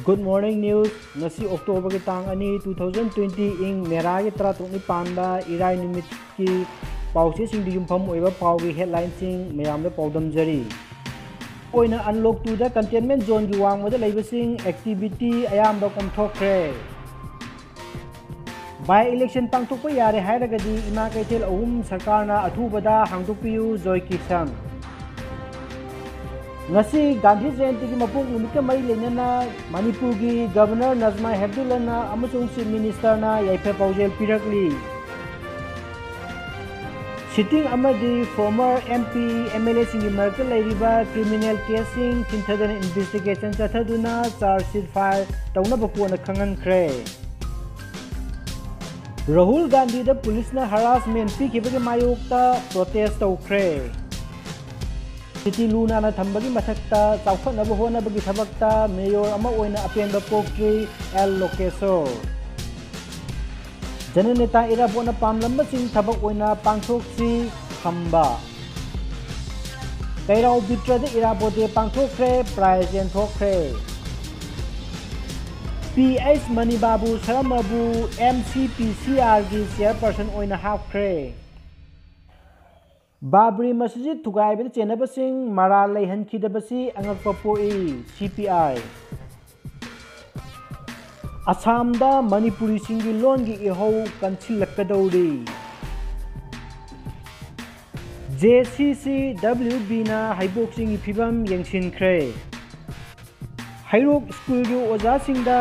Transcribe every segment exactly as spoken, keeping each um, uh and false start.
Good morning news. ꯉꯁꯤ Octoberꯒꯤ ꯇꯥꯡ ꯑꯅꯤ, two thousand twenty, ꯏꯪ ꯃꯦꯔꯥꯒꯤ ꯇꯔꯥꯇꯔꯨꯛ ꯅꯤꯄꯥꯟꯗ ꯏꯔꯥꯏ ꯅꯨꯃꯤꯠꯀꯤ ꯄꯥꯎꯆꯦꯁꯤꯡꯗ ꯌꯨꯝꯐꯝ ꯑꯣꯏꯕ ꯄꯥꯎꯒꯤ headlineꯁꯤꯡ ꯃꯌꯥꯝꯗ ꯄꯥꯎꯗꯝꯖꯔꯤ꯫ ꯑꯣꯏꯅ unlock twoꯗ containment zoneꯒꯤ ꯋꯥꯡꯃꯗ ꯂꯩꯕꯁꯤꯡ activity ꯑꯌꯥꯝꯕ ꯀꯣꯝꯊꯣꯛꯈ꯭ꯔꯦ꯫ By election ꯄꯥꯡꯊꯣꯛꯄ ꯌꯥꯔꯦ ꯍꯥꯏꯔꯒꯗꯤ ꯏꯃꯥ ꯀꯩꯊꯦꯜ ꯑꯍꯨꯝ ꯁꯔꯀꯥꯔꯅ ꯑꯊꯨꯕꯗ ꯍꯥꯡꯗꯣꯛꯄꯤꯌꯨ, ꯖꯣꯏ ꯀꯤꯁꯟ꯫ ꯉꯁꯤ ꯒꯥꯟꯙꯤ ꯖꯌꯟꯇꯤꯒꯤ ꯃꯄꯣꯛ ꯅꯨꯃꯤꯠꯀ ꯃꯔꯤ ꯂꯩꯅꯅ ꯃꯅꯤꯄꯨꯔꯒꯤ Governor ꯅꯖꯃꯥ ꯍꯦꯞꯇꯨꯜꯂꯥꯅ ꯑꯃꯁꯨꯡ Chief Ministerꯅ ꯌꯥꯏꯐ ꯄꯥꯎꯖꯦꯜ ꯄꯤꯔꯛꯂꯤ꯫ Sitting ꯑꯃꯗꯤ former MP, MLAꯁꯤꯡꯒꯤ ꯃꯔꯛꯇ ꯂꯩꯔꯤꯕ criminal caseꯁꯤꯡ ꯆꯤꯟꯊꯗꯅ investigation ꯆꯠꯊꯗꯨꯅ charge sheet file ꯇꯧꯅꯕ ꯀꯣꯟꯅ ꯈꯪꯍꯟꯈ꯭ꯔꯦ꯫ ꯔꯥꯍꯨꯜ ꯒꯥꯟꯙꯤꯗ ꯄꯨꯂꯤꯁꯅ harassment ꯄꯤꯈꯤꯕꯒꯤ ꯃꯥꯌꯣꯛꯇ protest ꯇꯧꯈ꯭ꯔꯦ꯫ City ꯂꯨ ꯅꯥꯟꯅ ꯊꯝꯕꯒꯤ ꯃꯊꯛꯇ ꯆꯥꯎꯈꯠꯅꯕ ꯍꯣꯠꯅꯕꯒꯤ ꯊꯕꯛꯇ mayor ꯑꯃ ꯑꯣꯏꯅ ꯑꯄꯦꯟꯕ ꯄꯣꯛꯇ꯭ꯔꯤ ꯑꯦꯜ ꯂꯣꯀꯦꯁꯣꯔ꯫ ꯖꯅꯅꯦꯇꯥ ꯏꯔꯥꯕꯣꯠꯅ ꯄꯥꯝꯂꯝꯕꯁꯤꯡ ꯊꯕꯛ ꯑꯣꯏꯅ ꯄꯥꯡꯊꯣꯛꯁꯤ ꯈꯝꯕ꯫ ꯀꯩꯔꯥꯎ ꯕꯤꯇ꯭ꯔꯗ ꯏꯔꯥꯕꯣꯠ ꯗꯦ ꯄꯥꯡꯊꯣꯛꯈ꯭ꯔꯦ, prize ꯌꯦꯟꯊꯣꯛꯈ꯭ꯔꯦ꯫ ꯄꯤ ꯑꯩꯆ ꯃꯅꯤꯕꯥꯕꯨ ꯁꯔꯃꯕꯨ MCPCRꯒꯤ chairperson ꯑꯣꯏꯅ ꯍꯥꯞꯈ꯭ꯔꯦ꯫ ꯕꯥꯕ꯭ꯔꯤ ꯃꯁꯖꯤꯗ ꯊꯨꯒꯥꯏꯕꯗ ꯆꯦꯟꯅꯕꯁꯤꯡ ꯃꯔꯥꯜ ꯂꯩꯍꯟꯈꯤꯗꯕꯁꯤ ꯑꯉꯛꯄ ꯄꯣꯛꯏ, CPI꯫ ꯑꯁꯥꯝꯗ ꯃꯅꯤꯄꯨꯔꯤꯁꯤꯡꯒꯤ ꯂꯣꯟꯒꯤ ꯏꯍꯧ ꯀꯟꯁꯤꯜꯂꯛꯀꯗꯧꯔꯤ꯫ JCCWBꯅ ꯍꯩꯕꯣꯛ ꯆꯤꯡꯒꯤ ꯐꯤꯕꯝ ꯌꯦꯡꯁꯤꯟꯈ꯭ꯔꯦ꯫ ꯍꯩꯔꯣꯛ ꯁ꯭ꯀꯨꯜꯒꯤ ꯑꯣꯖꯥꯁꯤꯡꯗ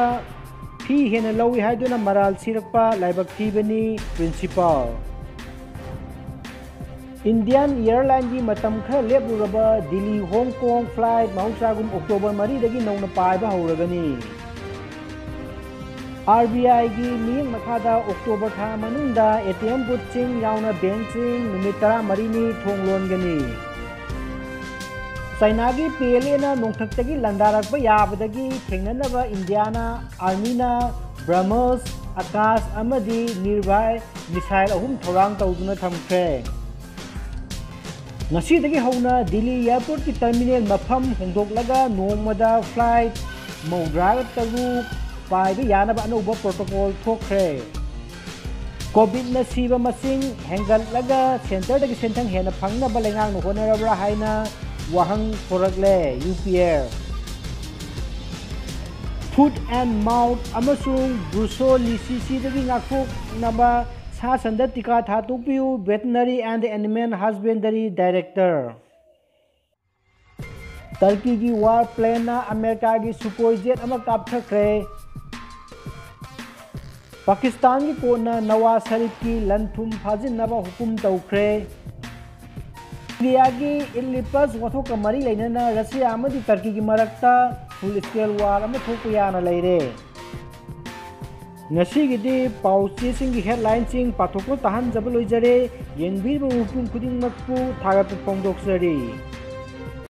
ꯐꯤ ꯍꯦꯟꯅ ꯂꯧꯏ ꯍꯥꯏꯗꯨꯅ ꯃꯔꯥꯜ ꯁꯤꯔꯛꯄ ꯂꯥꯏꯕꯛ ꯊꯤꯕꯅꯤ, principal꯫ Indian Airlineꯒꯤ ꯃꯇꯝ ꯈꯔ ꯂꯦꯞꯂꯨꯔꯕ ꯗꯤꯜꯂꯤ ꯍꯣꯡ ꯀꯣꯡ flight ꯃꯍꯧꯁꯥꯒꯨꯝ October ꯃꯔꯤꯗꯒꯤ ꯅꯧꯅ ꯄꯥꯏꯕ ꯍꯧꯔꯒꯅꯤ꯫ RBIꯒꯤ ꯃꯤꯠꯌꯦꯡ ꯃꯈꯥꯗ October ꯊꯥ ꯃꯅꯨꯡꯗ ATM boothꯁꯤꯡ ꯌꯥꯎꯅ bankꯁꯤꯡ ꯅꯨꯃꯤꯠ ꯇꯔꯥꯃꯔꯤꯅꯤ ꯊꯣꯡ ꯂꯣꯟꯒꯅꯤ꯫ ꯆꯥꯏꯅꯥꯒꯤ PLAꯅ ꯅꯣꯡꯊꯛꯇꯒꯤ ꯂꯥꯟꯗꯥꯔꯛꯄ ꯌꯥꯕꯗꯒꯤ ꯊꯦꯡꯅꯅꯕ ꯏꯟꯗꯤꯌꯥꯅ, Armyꯅ BrahMos, Akash ꯑꯃꯗꯤ Nirbhay missile ꯑꯍꯨꯝ ꯊꯧꯔꯥꯡ ꯇꯧꯗꯨꯅ ꯊꯝꯈ꯭ꯔꯦ꯫ ꯉꯁꯤꯗꯒꯤ ꯍꯧꯅ ꯗꯤꯜꯂꯤ airportꯀꯤ terminal ꯃꯐꯝ ꯍꯣꯡꯗꯣꯛꯂꯒ ꯅꯣꯡꯃꯗ flight ꯃꯧꯗ꯭ꯔꯥꯒ ꯇꯔꯨꯛ ꯄꯥꯏꯕ ꯌꯥꯅꯕ ꯑꯅꯧꯕ ꯄ꯭ꯔꯣꯇꯣꯀꯣꯜ ꯊꯣꯛꯈ꯭ꯔꯦ꯫ ꯀꯣꯚꯤꯗꯅ ꯁꯤꯕ ꯃꯁꯤꯡ ꯍꯦꯟꯒꯠꯂꯒ ꯁꯦꯟꯇꯔꯗꯒꯤ ꯁꯦꯟꯊꯪ ꯍꯦꯟꯅ ꯐꯪꯅꯕ ꯂꯩꯉꯥꯛꯅ ꯍꯣꯠꯅꯔꯕ꯭ꯔꯥ ꯍꯥꯏꯅ ꯋꯥꯍꯪ ꯊꯣꯔꯛꯂꯦ꯫ U P F. Foot and mouth ꯑꯃꯁꯨꯡ ꯕ꯭ꯔꯨꯁꯣꯂꯤꯁꯤꯁꯤꯗꯒꯤ ꯉꯥꯛꯊꯣꯛꯅꯕ ꯁꯥ ꯁꯟꯗ ꯇꯤꯀꯥ ꯊꯥꯗꯣꯛꯄꯤꯌꯨ, Veterinary and Animal Husbandry Director꯫ ꯇꯔꯀꯤꯒꯤ ꯋꯥꯔ ꯄ꯭ꯂꯦꯟꯅ ꯑꯃꯦꯔꯤꯀꯥꯒꯤ ꯁꯨꯀꯣꯏ ꯖꯦꯠ ꯑꯃ ꯀꯥꯞꯊꯈ꯭ꯔꯦ꯫ ꯄꯥꯀꯤꯁꯇꯥꯟꯒꯤ ꯀꯣꯔꯠꯅ ꯅꯋꯥꯖ ꯁꯔꯤꯐꯀꯤ ꯂꯟ ꯊꯨꯝ ꯐꯥꯖꯤꯟꯅꯕ ꯍꯨꯀꯨꯝ ꯇꯧꯈ꯭ꯔꯦ꯫ ꯁꯤꯔꯤꯌꯥꯒꯤ ꯏꯗꯂꯤꯕ ꯋꯥꯊꯣꯛꯀ ꯃꯔꯤ ꯂꯩꯅꯅ ꯔꯁꯤꯌꯥ ꯑꯃꯗꯤ ꯇꯔꯀꯤꯒꯤ ꯃꯔꯛꯇ ꯐꯨꯜ ꯁ꯭ꯀꯦꯜ ꯋꯥꯔ ꯑꯃ ꯊꯣꯛꯄ ꯌꯥꯅ ꯂꯩꯔꯦ꯫ ꯉꯁꯤꯒꯤꯗꯤ ꯄꯥꯎ ꯆꯦꯁꯤꯡꯒꯤ ꯍꯦꯗꯂꯥꯏꯟꯁꯤꯡ ꯄꯥꯊꯣꯛꯄ ꯇꯥꯍꯟꯖꯕ ꯂꯣꯏꯖꯔꯦ꯫ ꯌꯦꯡꯕꯤꯔꯤꯕ ꯃꯤꯄꯨꯝ ꯈꯨꯗꯤꯡꯃꯛꯄꯨ ꯊꯥꯒꯠꯄ ꯐꯣꯡꯗꯣꯛꯆꯔꯤ꯫